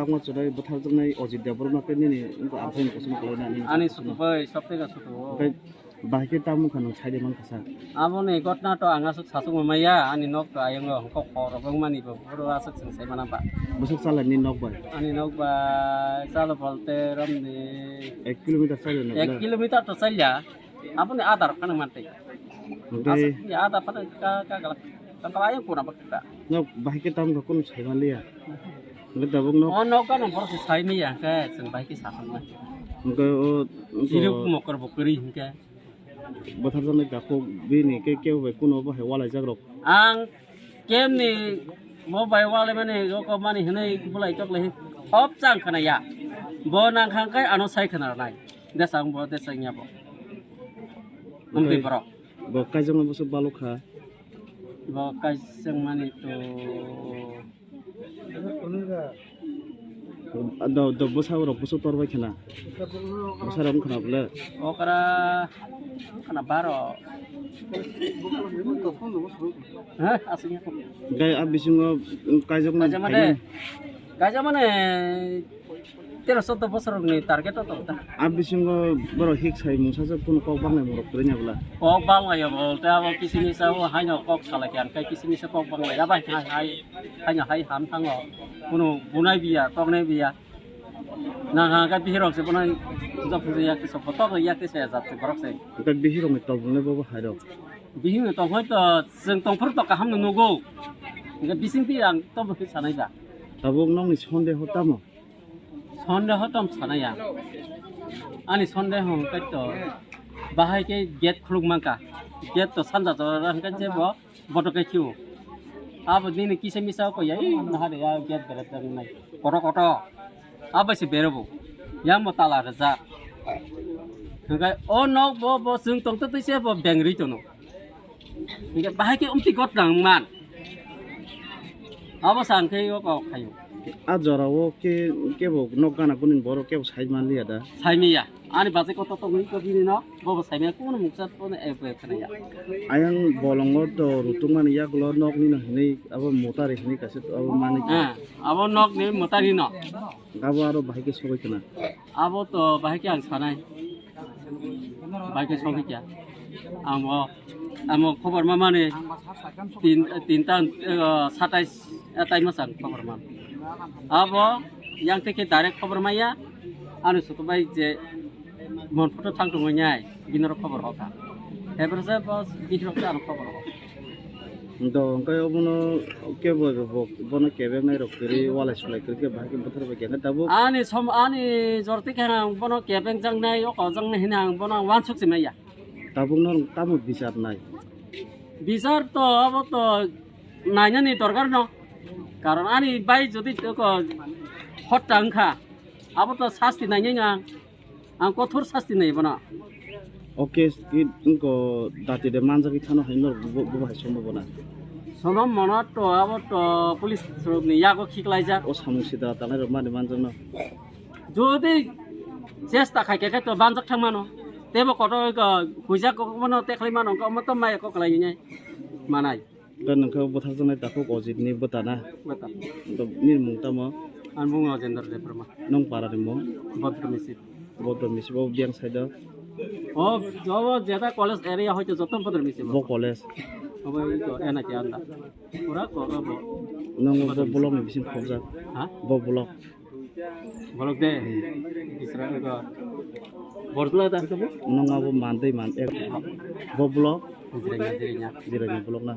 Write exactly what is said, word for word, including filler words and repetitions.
Mo chwrai bwtharjaknai Ajit Debbarma khe nini wngkha amchaini kosom kwlainani. Ani sutu bai, sopteka sutu o. Oke, bahai khe tamo wngkha nwng saide mankha sa? Aboni gotna to ang aswk sasukma maya, ani nok to ayongo hwnkhe khorok wngmani bo, boro aswk chwng sai mana ba. Bwswk chalani nok bai? Ani nok bai chalo bolte romni ek kilometer chalani ek kilometer to chalya. Aboni adar phano mantwi. Oke. Aswk ni adar phano ka, ka, ka, ka, ka, ayang pura bakta. No, bahai khe tamo kunu sai manliya. Oke, tabuk no. O nok gana borok sai miya khe, chwng bahai khe sathang na. Oke, o, o. Siruk mokor bo kwrwi hinkhe. Bwtharjaknai takhuk bini khe kebo bai kuno bo hai walai jak rok. Ang kemni bo bai walai mani roko mani hinui bulai tok lai hop chang khana ya. Bo nang khang kai ano sai khana nai. Desang bo desang ya bo. Mungtwi borok. Bo kaijak ma bwswk baluk kha. Bo kaijak mani to. Do, do, bwsa rok bwswk tor bai khna. Bwsa rok khna bwle. Okra khna baro. Ha, aswk ya. Gai a bisingo kaijak ma. Kaijak ma de. Kaijak mane tero sotto bosor ni target to ta. A bisingo boro hik sai mungsa se kuno kok bangnai murok kwrwi na bwla. Kok banglai ya bol, te abo kisi misa o haino kok salai khe, ang khe kisi misa kok banglai ya bai hai, hai. Haino hai ham thango, kuno bunai biya, toknai biya. Nang ha khe bihirok se bunai puja puja yak se, botok yak se jat se borok se. Oke, bihirok ni tobulnai bobo hairok. Bihirok ni tobulnai to chwng tongphuru to kaham no nugo. Oke, bising ti ang tobo khe sanai ba. Tabuk nokni sonde ho tamo? Sonde ho tom sanai ya. Ani sonde ho hwnkhe to bahai khe gate khuluk manka. Gate to sanja jora hwnkhe je bo boto khe khiu. Abo nini kisa misa ko ya, ih, naha de ya, gate bere tang nai. Koto koto. Abo se bere bo. Yang mo tala rwjak. Hingke o nok bo, bo chwng tong twi se bo beng ri tono. Hingke bahai ke umti got nang man. Abo sang khe o kok khayo. A jora o ke, ke bo nok gana kunin borok ke bo sai man liya da. Sai miya. Ani bachai kotor tongwi to bini no, bobo saimaya kuno muksa kono ep ep khna ya. Ayang bolongo to rutung mani yagulo nokni no hinwi abo motari hinwi kaisa abo mani. Ah, abo nokni motari no. Abo aro bahai khe sogwi khna. Abo to bahai khe ang sanai. Bahai khe sogwi kya. Ang bo, amo khobor ma mani tin, tinta, eh, satais, eh, tai masang khobor ma. Abo yang te khe direct khobor maya. Ani sutu bai je Mon photo thang tongwi nai, bini rok khobor hoka. Hebrasa bos bini rok ano khobor hoka. Do, hwnkhe obono kebo bo, bono kebeng nai rok kwrwi, walai swlai kwrwi khe bahai khe buthar bai khe tabuk. Ani som, ani jor twi khe ang bono kebeng jang nai, oko jang nai hwnwi ang bono wansuk se maya. Tabuk no tamo bichar nai? Bichar to abo to nainani dorkar no. Karon ani bai jodi ko hotta wngkha, abo to sasti nainai ang. Ang kothor sasti nai bono. O case ki wngko dati de manjagwi thano hai norok bo, bo hai somo bono. Sono mono to abo to police rok ni yago khiklaijak. O samung sida tanai rok mani manjakno. Jodi chesta khai khe to banjak thang mano. Tebo koto ko huijak ko bono tekhlai mano ko mo to mai ko klai nai. Manai. Tei nwng khe bwthakjaknai takhuk Ajit ni bwtana. Bwta. Nini mung tamo? Ani mung Rajendra Debbarma. Nwng para ni mung? Bodro Misip. Bodro Misip o biyang side o? O, o jeta college area hoito joto Bodro Misip. Bo college? Obo ito ena ke anda. Pura ko bo. Nwng bo block ni bising khobjak? Ha? Bo block. Bolok de. Israel ko. Borjula ta ko. Nwng abo mandai man ek. Bo block? Jiranya, jiranya. Jiranya block na.